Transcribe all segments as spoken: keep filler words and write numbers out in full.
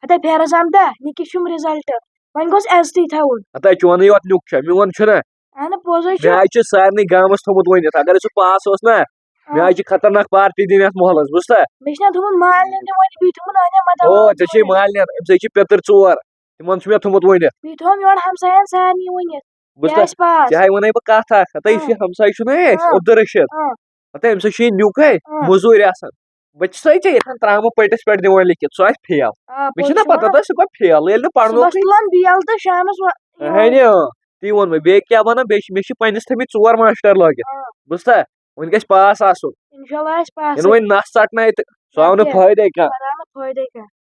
تہٕ فیروز احمد، نِکِس چھُم رِزلٹ، وۄنۍ گوٚژھ عزتٕے تھاوُن۔ ہتا، چونُے یوت نیُک چھا، میون چھُنہ۔ اہن، پوٚز ہے چھُ۔ مےٚ حظ چھُ سارنٕے گامس تھوٚمُت ؤنِتھ، اگر سُہ پاس اوس نہ، مےٚ حظ چھِ خطرناک پارٹی دِنۍ یتھ محلس، بوٗزتھا؟ مےٚ چھِنہ تھوٚمُت مالنہِ تہِ ؤنِتھ، بیٚیہِ تھوٚمُت انہِ مدد او، ژےٚ چھے مالنہِ، أمۍ سۭتۍ چھِ پیٚتٕر ژور، تِمن چھُ مےٚ تھوٚمُت ؤنِتھ۔ بیٚیہِ تھوٚوُم یورٕ ہمساین سارنٕے ؤنِتھ۔ بوٗزتھا؟ یہِ آسہِ پاس۔ ژےٚ ہاے ونے بہٕ کتھ اکھ، ہتا، یُس یہِ ہمساے چھُنہ اَسہِ، آ۔ عبدالرشید، آ۔ ہتا، أمِس حظ چھُ یہِ نیُک ہے، آ۔ موٚزوٗرۍ آسان۔ بہٕ چھُسے ژےٚ یِتھن ترامہٕ پٔٹِس پٮ۪ٹھ دِوان لیکھِتھ، سُہ آسہِ فیل۔ آ، مےٚ پوٚز چھِنہ چھُ پتہ، وَنان۔ تہٕ سُہ گوٚو فیل، ییٚلہِ نہٕ پرنوکھٕے۔ صُبحس تُلان بیل تہٕ شامس وا-، اہے، نہ، تی ووٚن مےٚ۔ بیٚیہِ کیٛاہ وَنان، بیٚیہِ چھِ، مےٚ چھِ پننِس تھٲمٕتۍ ژور ماسٹر لٲگِتھ۔ آ۔ بوٗزتھا؟ وۄنۍ گژھِ پاس آسُن۔ انشاءاللہ آسہِ پاس۔ یِنہٕ وۄنۍ نس ژٹناے تہٕ سُہ آو نہٕ فٲیدے کانٛہہ۔ پتہٕ آو نہٕ فٲیدے کانٛہہ۔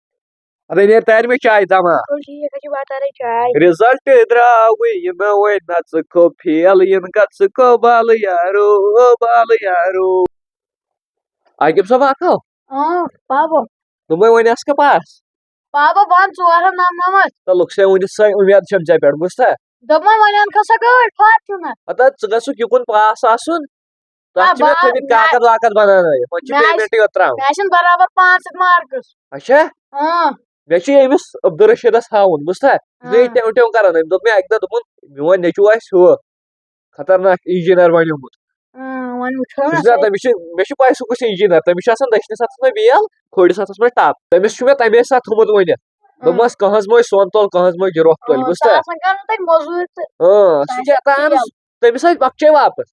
اَدٕ نیرِ تارِ مےٚ چاے تما۔ تُل ٹھیٖک، أسۍ چھِ واتان چاے۔ رِزلٹ درٛاوٕے یہِ نہ وۄنۍ، نہ ژٕ کھو فیل، یِنہٕ کا ژٕ کھو بالہٕ یارو، بالہٕ یارو۔ عاقب صٲب، اکھ ہو۔ اۭں، پاپا۔ دوٚپمَے، وۄنۍ آسہٕ کھا پاس؟ پاپا، بہٕ اَنہٕ ژور ہَتھ نَمنَمَتھ۔ تہٕ لُکھ چھِ وۄنۍ سۄے اُمید چھَم ژےٚ پٮ۪ٹھ، بوٗزتھا؟ دوٚپمَے، وۄنۍ اَنہٕ کھا سۄ گٲڑۍ فارچوٗنر۔ ہتا، ژٕ گژھُکھ یِکُن پاس آسُن۔ تَتھ آ، چھِ مےٚ بہٕ تھٲومٕتۍ بہٕ کاکد واکد بَناونٲیِتھ، وۄنۍ چھِ مےٚ آسہِ، پیمٮ۪نٛٹٕے یوت ترٛاوٕنۍ۔ مےٚ آسن برابر پانٛژھ ہَتھ مارکٕس۔ اچھا؟ اۭں۔ مےٚ چھُ ییٚمِس عبدالرشیٖدَس ہاوُن، بوٗزتھا؟ مےٚ اۭں۔ ٹٮ۪و ٹٮ۪و کَران، أمۍ دوٚپ مےٚ اَکہِ دۄہ، دوٚپُن، میون نیٚچوٗ آسہِ ہُہ خطرناک انجینئر بنیومُت۔ اۭں، وۄنۍ وٕچھو نا سُہ چھُ سُہ۔ تٔمِس چھِ، مےٚ چھُ پَے سُہ کُس انجینئر، تٔمِس چھُ آسان دٔچھنہِ ساتَس منٛز بیل، کھوورِ ساتَس منٛز ٹَپ۔ تٔمِس چھُ مےٚ تَمے ساتہٕ تھوٚمُت ؤنِتھ۔ اۭں۔ دوٚپمَس، کٕہٕنٛز مٔنٛزۍ سۄن تُل، کٕہٕنٛز مٔنٛزۍ گِروکھ تُلۍ، اۭں، بوٗزتھا؟ سُہ آسان کَران تَتہِ موٚزوٗرۍ تہٕ اۭں، سُہ تَتہِ چھُ ہٮ۪کان تیٖل۔ تٔمِس آسہِ پَکچے واپَس۔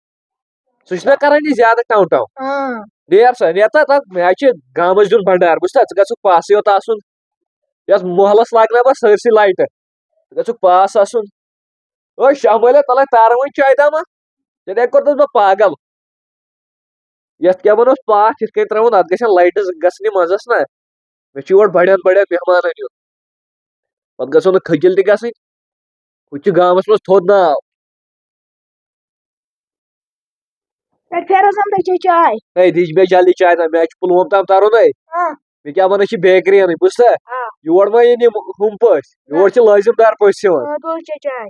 سُہ چھُنہ کَران یہِ زیادٕ ٹَو ٹَو۔ اۭں۔ نیر سا، نیر تا، تا، مےٚ حظ چھِ گامَس دیُن بنڈار، بوٗزتھا؟ ژٕ گژھُکھ پاسٕے یوت آسُن۔ یَتھ محلَس لاگناو بہٕ سٲرسٕے لایٹہٕ۔ ژٕ گژھُکھ پاس آسُن۔ اوے شاہ مٲلیا، تَلے تارَن وۄنۍ چایہِ دامہ۔ ژےٚ نے کوٚرتھَس بہٕ پاگل۔ یَتھ کیٛاہ وَنوس پاس یِتھ کٔنۍ ترٛاوُن، اَتھ گژھن لایٹہٕ زٕ گژھنہِ منٛزَس نہ۔ مےٚ چھُ یور بَڑٮ۪ن بَڑٮ۪ن مہمانَن یُن۔ پَتہٕ گژھو نہٕ کھٔکِل تہِ گژھٕنۍ۔ ہُتہِ چھُ گامَس منٛز تھوٚد ناو۔ تَتہِ فیروز احمدَے چے چاے۔ ہے، دِج مےٚ جلدی چاے تام، مےٚ چھُ پُلووم تام تَرُن ہے۔ آ۔ مےٚ کیٛاہ وَنان چھِ بیکری اَنٕنۍ، بوٗزتھا؟ آ۔ یور ما یِن یِم ہُم پٔژھۍ؟ آ۔ یور چھِ لٲزِم دار پٔژھۍ یِوان۔ آ، تُل چے چاے۔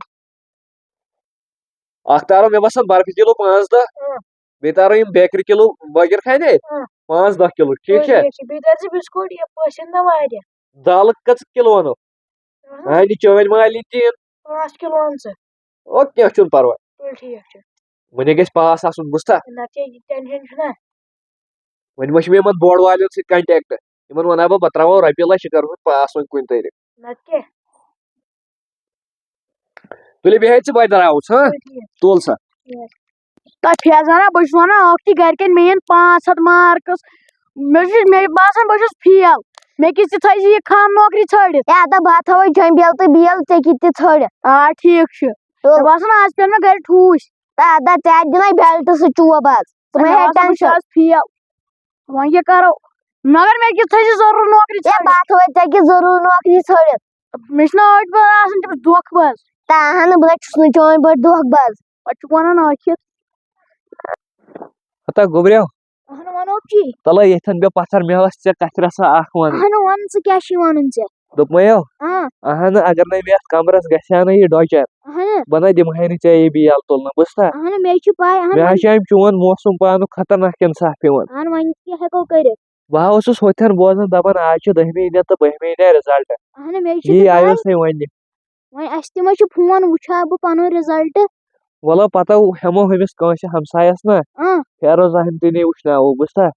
اَکھ تارو مےٚ باسان برفہِ کِلوٗ پانٛژھ دَہ۔ آ۔ بیٚیہِ تارو یِم بیکری کِلوٗ بٲکِر خانہِ۔ آ۔ پانٛژھ دَہ کِلوٗ، ٹھیٖک تُل چھا؟ ٹھیٖک چھُ۔ بیٚیہِ تٲرۍ زِ بِسکوٗٹ، یہِ پٔژھۍ یِن نا واریاہ۔ دالہٕ کٔژ کِلوٗ اَنو؟ اہن۔ اہنہِ چٲنۍ مالِنۍ تہِ یِن۔ پانٛژھ کِلوٗ اَن ژٕ۔ او، کینٛہہ چھُنہٕ پَرواے۔ تُل ٹھیٖک چھُ۔ وۄنۍ ہے گژھِ پاس آسُن، بوٗزتھا؟ نَتہٕ کیٛاہ یہِ ٹٮ۪نشَن چھُنہ۔ وۄنۍ ما چھُ مےٚ یِمَن بوڑ والٮ۪ن سۭتۍ کَنٹیکٹ؟ یِمَن وَنہٕ ہا بہٕ، بہٕ ترٛاوہو رۄپیہِ لَچھ، یہِ کَرٕ بہٕ پاس وۄنۍ کُنہِ طریٖقہٕ۔ نَتہٕ کیٛاہ؟ تُلِو بیٚہہ ژٕ، بہٕ درٛاوُس، ہاں؟ تُل ٹھیٖک۔ تُل سا۔ ٹھیٖک۔ تَتھ فیضانہ، بہٕ چھُس وَنان، اَکھ تہِ گَرِکٮ۪ن مےٚ یِن پانٛژھ ہَتھ مارکٕس، مےٚ چھُ، مےٚ باسان بہٕ چھُس فیل، مےٚ کِژھ تہِ تھٲیزِ یہِ خام نوکری ژھٲنٛڈِتھ۔ ہے، اَدٕ بہٕ ہا تھاوَے جۄمہِ بیل تہٕ بیل، ژےٚ کِتھ تہِ ژھٲنٛڈِتھ۔ آ، ٹھیٖک چھُ۔ تُل۔ مےٚ باسان، آز پٮ۪ن مےٚ گَرِ ٹھوٗسۍ۔ تہٕ اَدٕ ژےٚ اَتہِ دِنَے بیلٹہٕ سۭتۍ چوب آز۔ ژٕ مہ ہے، ہےٚ باسان، بہٕ چھُس ٹٮ۪نشَن۔ آز فیل۔ وۄنۍ کیٛاہ کَرو؟ مگر مےٚ کِژھ تھٲیزِ ضروٗر نوکری ہے، ژھٲنٛڈِتھ۔ بہٕ ہا تھاوَے ژےٚ کِژھ ضروٗر نوکری ژھٲنٛڈِتھ۔ مےٚ چھِنہ أڑۍ بٲژ آسان، تِم چھِ دھوکہٕ باز۔ تہٕ اَہَن، بہٕ چھُس نہٕ چٲنۍ پٲٹھۍ دھوکہٕ باز۔ پَتہٕ چھُکھ وَنان ٲخِر۔ ہتا گوٚبریو۔ اَہَن، وَنو چی۔ تَلے ییٚتھٮ۪ن بیٚہہ پَتھر، مےٚ ٲس ژےٚ کَتھِ رَژھا اَکھ وَنٕنۍ۔ اَہَن، وَن ژٕ کیٛاہ چھُے وَنُن ژےٚ؟ دوٚپمَے یو۔ اۭں۔ اَہَن، اگر نَے مےٚ یَتھ کَمرَس گژھِ ہا نہٕ یہِ ڈۄکیت، اَہَن۔ بہٕ نَے دِمہٕ ہاے نہٕ ژےٚ یہِ بیل تُلنہٕ، بوٗزتھا؟ اَہَن، مےٚ چھِ پَے، اَہَن، مےٚ حظ وۄنۍ چھِ اَمہِ چون موسم پانُک خطرناک اِنصاف یِوان۔ اَہَن، وۄنۍ کیٛاہ ہٮ۪کو کٔرِتھ؟ بہٕ ہا اوسُس ہُتھٮ۪ن بوزان، دَپان، آز چھُ دٔہمہِ یِنۍ تہٕ بٔہمہِ یِنۍ رِزلٹ۔ اَہَن، مےٚ چھُ یی تہِ پَے۔ آیوس ہے وَننہِ۔ وۄنۍ اَسہِ تہِ ما چھُ فون، وٕچھِ ہا بہٕ پَنُن رِزلٹ۔ وَلہٕ پَتہٕ ہٮ۪مو ہُمِس کٲنٛسہِ ہمسایَس نا، اۭں۔ فیروز احمد تہِ نے وٕچھناوو، بوٗزتھا؟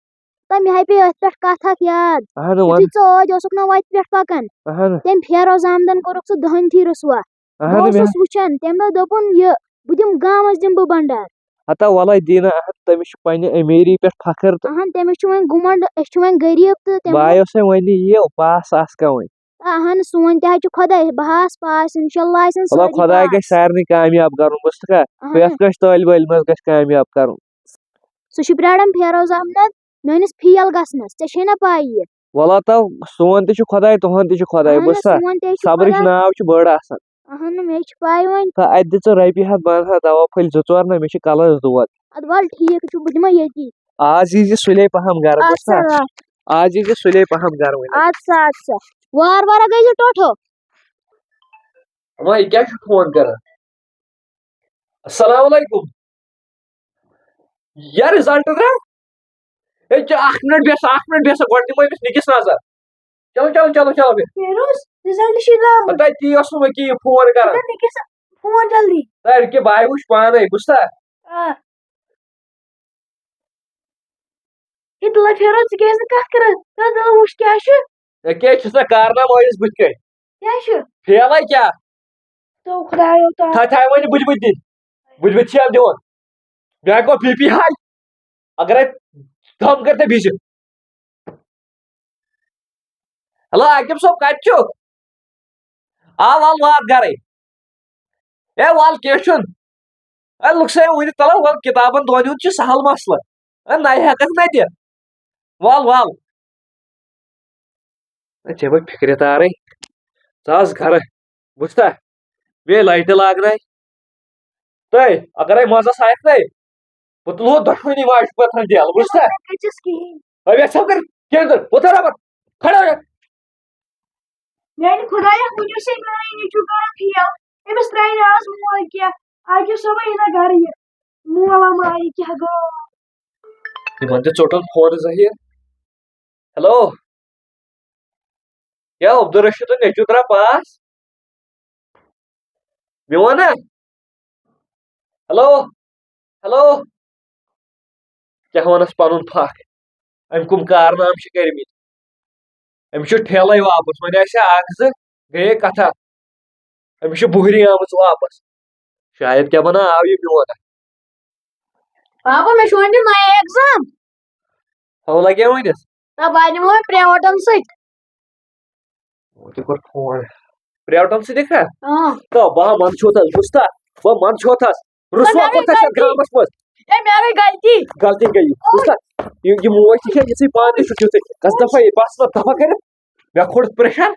تہٕ مےٚ ہَے پیٚیہِ أتھۍ پٮ۪ٹھ کَتھ اَکھ یاد۔ اَہَن، وَن۔ یُتھُے ژٕ ٲدۍ اوسُکھ نا وَتہِ پٮ۪ٹھ پَکان، اَہَن۔ تٔمۍ فیروز احمدَن کوٚرُکھ ژٕ دٔہَن تھی رُسوا۔ اَہَن، بہٕ مےٚ اوسُس وٕچھان، تَمہِ دۄہ دوٚپُن، یہِ، بہٕ دِمہٕ گامَس دِمہٕ بہٕ بَنڈار۔ ہتا وَلَے دیٖنا احمد، تٔمِس چھُ پنٛنہِ أمیٖری پٮ۪ٹھ فخر تہٕ اَہَن، تٔمِس چھُ وۄنۍ گُمنٛڈ، أسۍ چھِ وۄنۍ غریٖب تہٕ تٔمۍ بہٕ دوٚپ آیوس ہے وَنہِ یہِ پاس آس کَوٕنۍ۔ اَہَن، سون تہِ حظ چھُ خۄداے، بہٕ ہاس پاس، اِنشاء اللہ آسن وَلہٕ سٲری خۄداے پاس۔ گژھِ سارنٕے کامیاب کَرُن، بوٗزتھا؟ اَہَن۔ پرٛٮ۪تھ کٲنٛسہِ طٲلبہِ علمَس گژھِ کامیاب کَرُن۔ سُہ چھُ پیاران فیروز احمد میٲنِس فیل گژھنَس، ژےٚ چھے نہ پَے یہِ؟ وَلہٕ ہتا، سون تہِ چھُ خۄداے، تُہُنٛد تہِ چھُ خۄداے، اَہَن، بوٗزتھا؟ سون تہِ چھُ صبرٕچ خۄداے۔ ناو چھُ بٔڑ آسان۔ اَہَن، مےٚ چھِ پَے وۄنۍ۔ تہٕ اَتہِ دِ ژٕ رۄپیہِ ہَتھ، بہٕ اَنہٕ ہا دوا پھٔلۍ زٕ ژور نہ، مےٚ چھِ کَلَس دود۔ اَدٕ وَلہٕ ٹھیٖک چھُ، بہٕ دِمَے ییٚتی۔ آز یی زِ سُلے پَہَم گَرٕ، اَدٕ سا، بوٗزتھا؟ آ۔ آز یی زِ سُلے پَہَم گَرٕ وۄنۍ۔ اَدٕ سا، اَدٕ سا۔ وارٕ وارٕ گٔے زِ ٹوٹھو۔ وۄنۍ یہِ کیٛاہ چھُ فون کَران؟ السلام علیکُم۔ یہِ رِزلٹ درٛاو؟ ہے، ژٕ اَکھ مِنَٹ بیٚہہ سا، اَکھ مِنَٹ بیٚہہ سا، گۄڈٕ دِمو أمِس نِکِس نظر۔ چلو، چلو، چلو، چلو، بیٚہہ۔ فیروز، result چھُے درٛامُت۔ ہتا تی اوسُس بہٕ ییٚکیٛاہ یہِ phone کران۔ ہتا مےٚ کیٛاہ سا phone جلدی۔ ہے، ییٚکیٛاہ بہٕ ہاے وٕچھ پانے، بوٗزتھا؟ آ۔ ہے، تُلہ فیروز، ژٕ کیٛازِ نہٕ کتھ کران؟ تُلہ، تُلہ، وٕچھ کیٛاہ چھُ۔ ہے، کیٛاہ چھُس نا کارنامہٕ ٲیِس بٕتھِ کَنۍ؟ کیٛاہ چھُ؟ فیلے کیٛاہ؟ تو خدایو تو۔ تھا، تھا، وۄنۍ بٕتھِ بٕتھِ دِنۍ۔ بٕتھِ بٕتھِ چھِ یَم دِوان۔ مےٚ گوٚو بی پی ہاے۔ اگر ہے دم کر تے بیٚیہِ۔ ہیلو، عاقب صٲب، کَتہِ چھُکھ؟ آ، وَل وات گَرَے۔ ہے، وَل، کینٛہہ چھُنہٕ۔ ہے، لُکھ سا وٕنہِ تَلہٕ، وَل، کِتابَن دۄن ہُنٛد چھُ سَہَل مَسلہٕ۔ ہے، نَیہِ ہٮ۪کَکھ نہ دِتھ۔ وَل، وَل۔ ہے، ژےٚ بہٕ فِکرِ تارَے۔ ژٕ آس گَرٕ۔ بوٗزتھا؟ بیٚیہِ لایٹہِ لاگنَے۔ تہٕ اگرے مزس آیکھ نَے، بہٕ تُلہو دۄشوٕنی ماجہِ پٔتھرن ڈیل، بوٗزتھا؟ کَتہِ چھَس کِہیٖنۍ۔ ربیع صٲب کر کینٛہہ کر، بہٕ تھاو ربر، کھڑا ہو۔ میٛانہِ خۄدایا، وٕنہِ چھُ میٛانہِ نیٚچوٗ کران فیل۔ أمِس ترٛایہِ نہٕ آز مول کینٛہہ۔ اَکہِ صُبحٲے یی نہ گرٕ یہِ۔ مول ہا مارِ، کیٛاہ گوٚو؟ یِمن تہِ ژوٚٹُن فون ظٲہِر۔ ہیلو۔ کیٛاہ عبدالرشیٖدُن نیٚچوٗ درٛاو پاس؟ میون ہا؟ Hello, hello. کیٛاہ وَنس پَنُن پھکھ؟ أمۍ کٕم کارنامہٕ چھِ کٔرمٕتۍ؟ أمِس چھُ ٹھیلَے واپس، وۄنۍ آسہِ ہا اکھ زٕ، گٔیے کتھا۔ أمِس چھِ بُہرِ آمٕژ واپس۔ شاید کیٛاہ بنا آو یہِ میون۔ پاپا، مےٚ چھُ وۄنۍ دیُن نَیہِ exam۔ ہو لگے وۄنۍ اَتھ۔ نہ، بہٕ نِمہٕ وۄنۍ پرٛیویٹَن سۭتۍ۔ تہِ کوٚر فون۔ پرٛیویٹَن سۭتۍ کھا؟ اۭں۔ تو بہٕ ہا منٛدٕ چھوتھس، بوٗزتھا؟ بہٕ منٛدٕ چھوتھس۔ رُسوا مےٚ گٔے کوٚرتھس یَتھ غلطی۔ گامَس منٛز۔ ہے، مےٚ گٔے غلطی۔ غلطی گٔیی۔ بوٗزتھا؟ یہِ، یہِ موج تہِ چھےٚ یِژھٕے پانہٕ تہِ چھُ تیُتھُے۔ گژھ دفعہ ییٚتہِ، بس نہ دفعہ کٔرِتھ۔ مےٚ کھوٚت pressure۔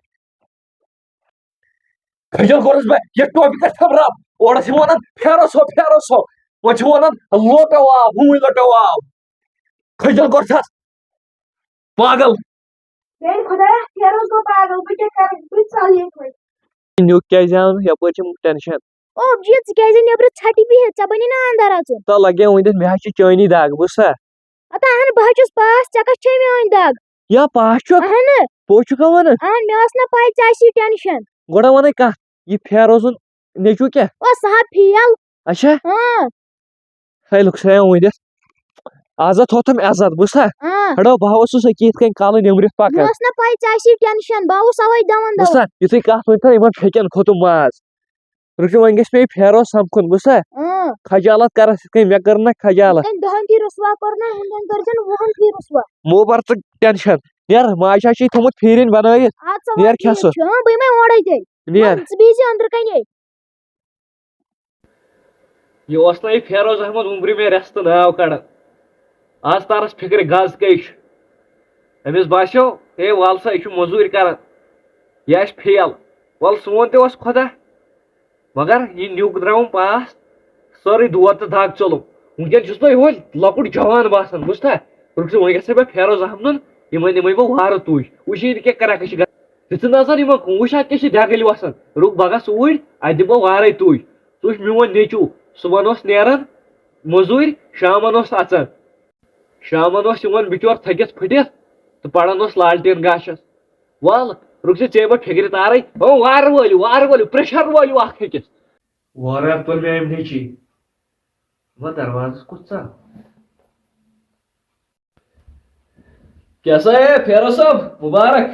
کھجل کوٚرُس بہٕ، یہِ ٹوپہِ کَتہِ تھاو رب؟ اورٕ چھِ وَنان، "پھیرو سو، پھیرو سو۔" وۄنۍ چھِ وَنان، "لوٹو آو، ہُمٕے لوٹو آو۔" کھجل کوٚرتھَس۔ پاگل۔ میٛانہِ خۄدایا، پھیروز گوٚو پاگل، بہٕ کیٛاہ کَرٕ؟ بہٕ تہِ ژَلہٕ ییٚتہِ وۄنۍ۔ نیُک کیٛازِ آو نہٕ؟ یَپٲرۍ چھِ tension۔ او جی، ژٕ کیٛازِ نیٚبرٕ ژھَٹہِ بِہِتھ؟ ژےٚ بَنی نہ اَندَر اَژُن؟ تَلہٕ لَگے وۄنۍ دَپہِ، مےٚ حظ چھِ چٲنی دَگ، بوٗزتھا؟ ہتا اہن بہٕ حظ چھُس پاس، ژےٚ کتھ چھے میٲنۍ دگ؟ یا پاس چھُکھ؟ اہن۔ پوٚز چھُکھا ونان؟ اہن، مےٚ ٲس نہ پاے ژےٚ آسی tension۔ گۄڈٕ ونے کتھ، یہِ فیروزُن نیٚچوٗ کیٛاہ؟ او سُہ ہا فیل۔ اچھا۔ ہاں۔ ہے لُکھ سا ؤنِتھ۔ آز ہا تھوٚتھم عزت، بوٗزتھا؟ ہاں۔ ہڑو بہٕ ہا اوسُس أکی یِتھ کٔنۍ کالہٕ نیٚمرِتھ مےٚ پکان۔ ٲس نہ پاے ژےٚ آسی tension، بہٕ ہا اوسُس اوے دون دون۔ بوٗزتھا؟ یُتھُے کتھ ؤنۍ تھا یِمن پھیٚکٮ۪ن کھوٚتُم ماز۔ رُکِو، وۄنۍ گژھِ مےٚ یہِ فیروز سمکھُن، بوٗزتھا؟ اۭں۔ خجالت کرس یِتھ کٔنۍ، مےٚ کٔر نہ خجالت۔ یِتھ کٔنۍ دَہن تہِ رُسوا کوٚر نہ، وٕنکٮ۪ن کٔرزٮ۪ن وُہن تہِ رُسوا۔ مو بر ژٕ tension۔ یار، ماجہِ ہا چھے تھوٚمُت پھیٖرِنۍ بنٲیِتھ۔ اَدٕ سا، نیر وۄنۍ کھےٚ ٹھیٖک سُہ۔ چھُ۔ اۭں، بہٕ یِمے اورے تیٚلہِ۔ نیر۔ وۄنۍ ژٕ بِہزِ أنٛدرٕ کَنے۔ یہِ اوس نہ یہِ فیروز احمد وُمبرِ مےٚ رٮ۪ستہٕ ناو کڑان۔ آز تارس فِکرِ غز کٔہۍ چھُ۔ أمِس باسیو، ہے، وَل سا، یہِ چھُ مٔزوٗرۍ کران، یہِ آسہِ فیل۔ وَل، سون تہِ اوس خۄدا، مگر یہِ نیُک درٛاوُم پاس، سٲرٕے دود تہٕ دگ ژوٚلُم۔ وٕنکٮ۪ن چھُس بہٕ یِہوٚے لۄکُٹ جوان باسان، بوٗزتھا؟ رُک ژٕ، وۄنۍ گژھٕ بہٕ فیروز احمدُن، یِمَے نِمَے بہٕ وارٕ توٗج۔ وٕچھِ یہِ کیٛاہ کَران، کیٛاہ چھِ گژھان۔ دِژٕ نظر یِمَن کُن، وٕچھ اَتھ کیٛاہ چھِ دٮ۪گٕلۍ وَسان۔ رُک، بہٕ گژھٕ اوٗرۍ، اَتہِ دِمہٕ بہٕ وارَے توٗج۔ سُہ وٕچھ میون نیٚچوٗ، صُبحن اوس نیران مٔزوٗرۍ، شامَن اوس اَژان۔ شامن اوس یِوان بِچور تھٔکِتھ پھٕٹِتھ تہٕ پران اوس لالٹین گاشس۔ وَل، رُک ژٕ، ژےٚ بہٕ فِکرِ تارے۔ ہو، وارٕ وٲلِو، وارٕ وٲلِو، pressure وٲلِو اکھ أکِس۔ وارٕ تُل مےٚ أمۍ نیٚچی۔ وۄنۍ دروازس کُس ژاو؟ کیٛاہ سا ہے، فیروز صٲب، مُبارک۔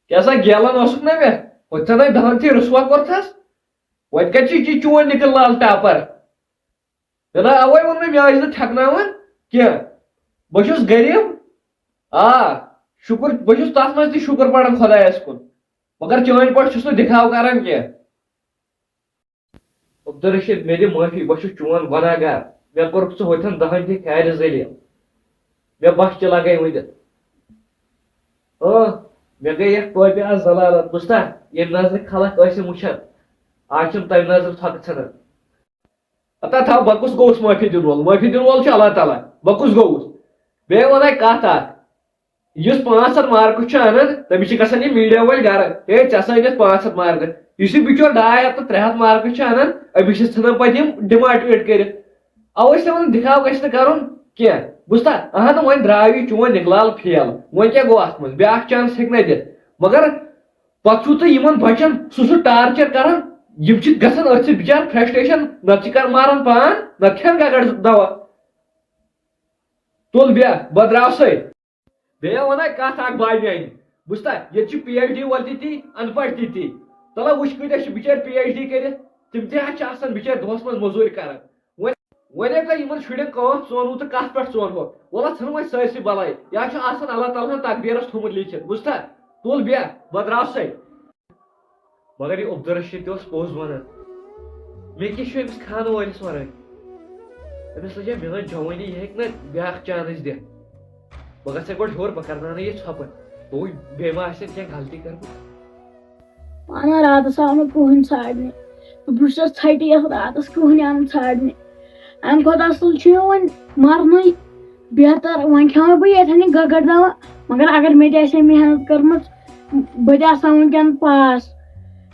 کیٛاہ سا گیلان اوسُکھ نا مےٚ؟ ہوٚتہِ تھَنَے دَہَن تھی رُسوا کوٚرتھَس۔ وۄنۍ کَتہِ چھِ یہِ چون نِکٕل لال ٹاپر؟ ہے نہ، اَوَے ووٚن مےٚ، مےٚ ٲسۍ نہٕ ٹھٮ۪کناوان کینٛہہ۔ بہٕ چھُس غریٖب۔ آ، شُکُر، بہٕ چھُس تَتھ منٛز تہِ شُکُر پَران خۄدایَس کُن۔ مگر چٲنۍ پٲٹھۍ چھُس نہٕ دِکھاو کَران کینٛہہ۔ عبدالرشید، مےٚ دِ معٲفی، بہٕ چھُس چون گۄناہ گار۔ مےٚ کوٚرُکھ ژٕ ہوٚتھٮ۪ن دَہَن تہِ کھالہِ ذٔلیٖل۔ مےٚ بَس تہِ لَگَے ؤنِتھ۔ اۭں، مےٚ گٔے یَتھ ٹوپہِ آز ضلالت، بوٗزتھا؟ ییٚمہِ نظرِ خلق ٲسِم وٕچھان، آز چھِم تَمہِ نظرِ ژھۄکہٕ ژھٕنان۔ ہتا تھاو، بہٕ کُس گوٚوُس معٲفی دِنہٕ وول؟ معٲفی دِنہٕ وول چھُ اللہ تعالیٰ۔ بہٕ کُس گوٚوُس؟ بیٚیہِ وَنَے کَتھ اَکھ، یُس پانٛژھ ہَتھ مارکہٕ چھُ اَنان، تٔمِس چھِ گژھان یہِ میٖڈیا وٲلۍ گَرٕ، "ہے، ژےٚ سا أنِتھ پانٛژھ ہَتھ مارکہٕ۔" یُس یہِ بِچور ڈاے ہَتھ تہٕ ترٛےٚ ہَتھ مارکہٕ چھُ اَنان، أمِس چھِ ژھٕنان پَتہٕ یِم demotivate کٔرِتھ۔ اَوَے چھِ وَنان، دِکھاو گژھِ نہٕ کَرُن، کینٛہہ۔ بوٗزتھا؟ اہن، وۄنۍ درٛاو یہِ چون نِکلال فیل، وۄنۍ کیٛاہ گوٚو اَتھ منٛز؟ بیٛاکھ چانس ہیٚکہِ نہ دِتھ۔ مگر پتہٕ چھُو تُہۍ یِمن بچن سُہ سُہ ٹارچر کران، یِم چھِ گژھان أتھۍ سۭتۍ بِچار فرسٹریشن، نتہٕ چھِ کر ماران پان، نتہٕ کھٮ۪ن گگر دوا۔ تُل بیٚہہ، بہٕ درٛاوسَے۔ بیٚیہِ وَنَے کَتھ اَکھ بھاے میٛانہِ، بوٗزتھا، ییٚتہِ چھِ پی ایچ ڈی وٲلۍ تہِ تی، اَن پَڑھ تہِ تی۔ تَلہ وٕچھ کۭتیٛاہ چھِ بِچٲرۍ پی ایچ ڈی کٔرِتھ، تِم تہِ حظ چھِ آسان بِچٲرۍ دۄہَس منٛز مٔزوٗرۍ کران۔ وۄنۍ، وۄنۍ ییٚلہِ تۄہہِ یِمَن شُرٮ۪ن کٲم ژونوُ تہٕ کَتھ پٮ۪ٹھ ژونوُکھ، وَلہ ژھٕنوَے سٲرسٕے بَلاے، یا چھُ آسان اللہ تعالیٰ ہَن تقدیٖرَس تھوٚمُت لیٖکھِتھ، بوٗزتھا؟ تُل بیٚہہ، بہٕ درٛاوسَے۔ مگر یہِ عبدالرشید تہِ اوس پوٚز وَنان۔ مےٚ کیٛاہ چھُ أمِس خانہٕ وٲلِس وَنان؟ أمِس لٔج میٛٲنۍ جوٲنی، یہِ ہیٚکہِ نہ بیٛاکھ چانس دِتھ۔ بہٕ گژھٕ گۄڈٕ ہیوٚر، بہٕ کرناونہٕ یہِ ژھۄپہٕ۔ بہٕ وٕچھِ بیٚیہِ ما آسن کینٛہہ غلطی کٔرمٕژ۔ پانہ راتس آو نہٕ کٕہٕنۍ ژھانڈنہِ۔ بہٕ چھُس ژھٹہِ یتھ راتس، کٕہٕنۍ آو نہٕ ژھانڈنہِ۔ امہِ کھۄتہٕ اصل چھُ یہِ وۄنۍ مرنُے بہتر۔ وۄنۍ کھٮ۪مہٕ بہٕ ییٚتھٮ۪ن یہِ گگر دوا۔ مگر اگر مےٚ تہِ آسہِ ہے محنت کٔرمٕژ، بہٕ تہِ آسہٕ ہا وٕنکٮ۪ن پاس۔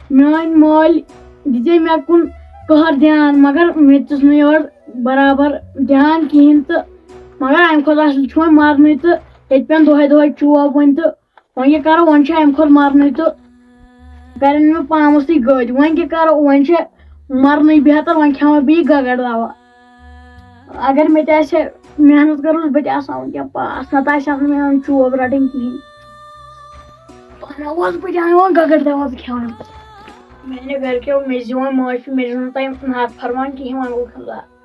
میٲنۍ مٲلۍ دِژے مےٚ کُن قہر دیان، مگر مےٚ تہِ دِژ نہٕ یورٕ برابر دیان کِہیٖنۍ تہٕ۔ مگر امہِ کھۄتہٕ اصل چھُ وۄنۍ مرنُے تہٕ ییٚتہِ پٮ۪ن دۄہے دۄہے چوب وۄنۍ تہٕ۔ وۄنۍ کیٛاہ کرو، وۄنۍ چھُ امہِ کھۄتہٕ مرنُے تہٕ کرن مےٚ پانس سۭتۍ گٔدۍ۔ وۄنۍ کیٛاہ کرو، وۄنۍ چھِ مرنُے بہتر، وۄنۍ کھٮ۪مہٕ بہٕ یہِ گگر دوا۔ اگر مےٚ تہِ آسہِ ہے محنت کٔرمٕژ، بہٕ تہِ آسہٕ ہا وٕنکٮ۪ن پاس، نتہٕ آسہِ ہا نہٕ مےٚ یِوان چوب رٹٕنۍ کِہیٖنۍ۔ پانہٕ اوسُس بہٕ تہِ انان وۄنۍ گگر دوا تہٕ کھٮ۪وان۔ میانیو گرِکیو، مےٚ زِ وۄنۍ معٲفی، مےٚ زِ نہٕ تۄہہِ نافرمان کِہیٖنۍ، وۄنۍ گوٚو خۄدا۔